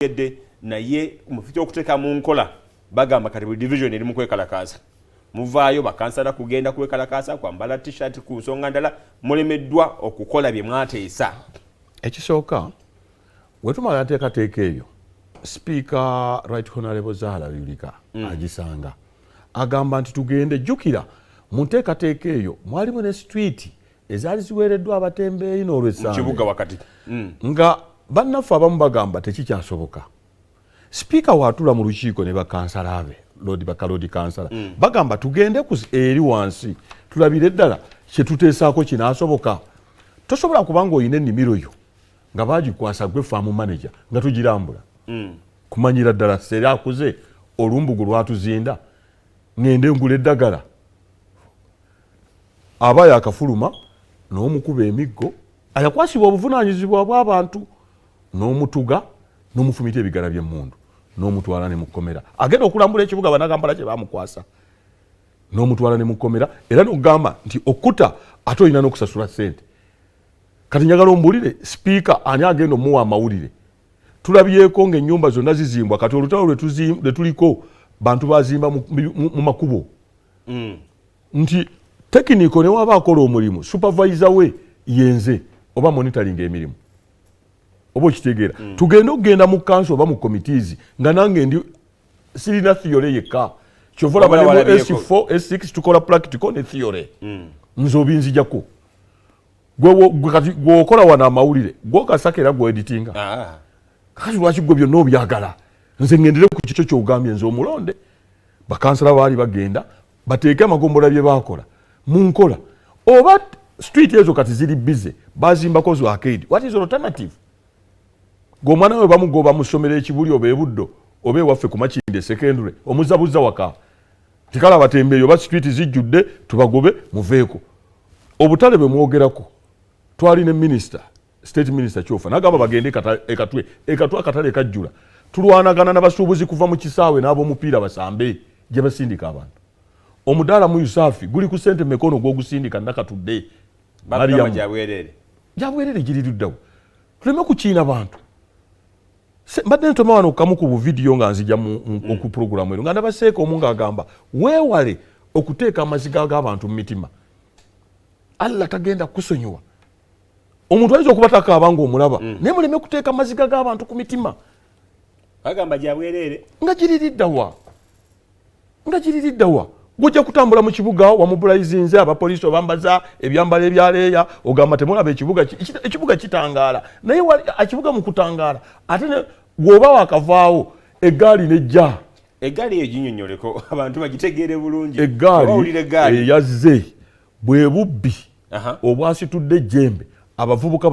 Gedde naye mu kifo ky'okuteeka mu nkola, bagamba kati buli division eri mu kwekalakaasa. Muvaayo bakansala kugenda kwekalakaasa, kwambala T-shirt ku nsonga ndala, mulemeddwa okukola bye mwateesa. Ekisooka, wetumala nteekateeka eyo, Sipiika Right Honorable Zahara Luyirika agisanga agamba nti tugende. Jjukira mu nteekateeka eyo mwalimu ne street ezaali ziweereddwa abatembeeyi. Mu kibuga wakati. Nga bannaffe abamu bagamba tekikyasoboka. Sipiika waatula mu lukiiko ne bakansala be, lord, baka lord kansala, bagamba tugende ku eri wansi tulabire ddala kyetuteesaako kinaasoboka. Tosobola kubanga olina ennimiro yo nga bagikwasa gwe farm manager nga tugirambula kumanyira ddala sere akuze, olumbugu lwatuzinda, ŋŋende ngula eddagala, aba yakafuluma n'omukuba emiggo, ayakwasibwa obuvunanyizibwa bw'abantu, n'omutuga n'omufumita ebigala by'emmundu n'omutwala ne mukomera. Agenda okulambula ekibuga Banakampala kye bamukwasa n'omutwala ne mukomera, era n'okugamba nti okkuta ate olina n'okusasula ssente. Kati njagala ombuulire, sipiika ani agenda omuwa amawulire? Tulabyeko ng'ennyumba zonna zizimbwa. Kati olutalo lwe tuliko, bantu bazimba mu makubo nti technical ne waba akola omulimu, supervisor we yenze oba monitoring emirimu oba okitegeera. Tugende okugenda mu council oba mu committees nga nange ndi sirina theory yekka. Kyova olaba ne mu Wabula. S4 S6 tukola practical ne theory. Nze obinzijako. Gwe kati gweokola wano amawulire gwokasaka era gweditinga. Ah. Kakati lwaki gwe byonna obyagala, nze ŋŋendere ku kikyo kyogambye? Nze omulonde bakansala baali bagenda bateeke amagombola bye bakola mu nkola, oba street ezo kati ziri busy, bazimbako zo arcade. What is alternative? Gweomwana we bamugoba mu ssomero ekibuli oba ebuddo oba ewaffe ku Makinde Secondary, omuzabuza waka tikala abatembeeyi oba street zijjudde, tubagobe muveeko. Obutale bwe mwogerako, twali ne minisita, state minister Kyofa, nagamba bagende ekatwe ekatwe akatale kajjula. Tulwanagana n'abasuubuzi kuva mu kisaawe n'ab'omupiira basambe gye basindika abantu. Omudaala mu Yusafi guli ku sente mekono gw'ogusindika nakatudde. Bagamba Mariam. Gyabwerere. Gyabwerere giri luddawo? Tuleme kukiina bantu. Mbadde ntoma wano kamu ku buvidiyo nga nzija ku puroguramu eno nga ndaba seeka omu ng'agamba weewale okuteeka amaziga g'abantu mu mitima, Allah tagenda kukusonyiwa. Omuntu ayinza okuba takaaba ng'omulaba, naye muleme kuteeka maziga g'abantu ku mitima. Bagamba gyabwerere. Nga giririddawa? Nga giririddawa? Gujja kutambula mu kibuga wamubulayizinze abapoliisi, obambaza ebyambalo ebyaleeya, ogamba temulaba ekibuga ekibuga kitangaala, naye ekibuga mu kutangaala ate bw'oba wakavaawo eggaali nejja. Eggaali eyo ginyonyoleko abantu bagitegeere bulungi. Eggaali Bawulira eggaali. Eyazze bwe bubbi Aha. obwasitudde ejjembe abavubuka.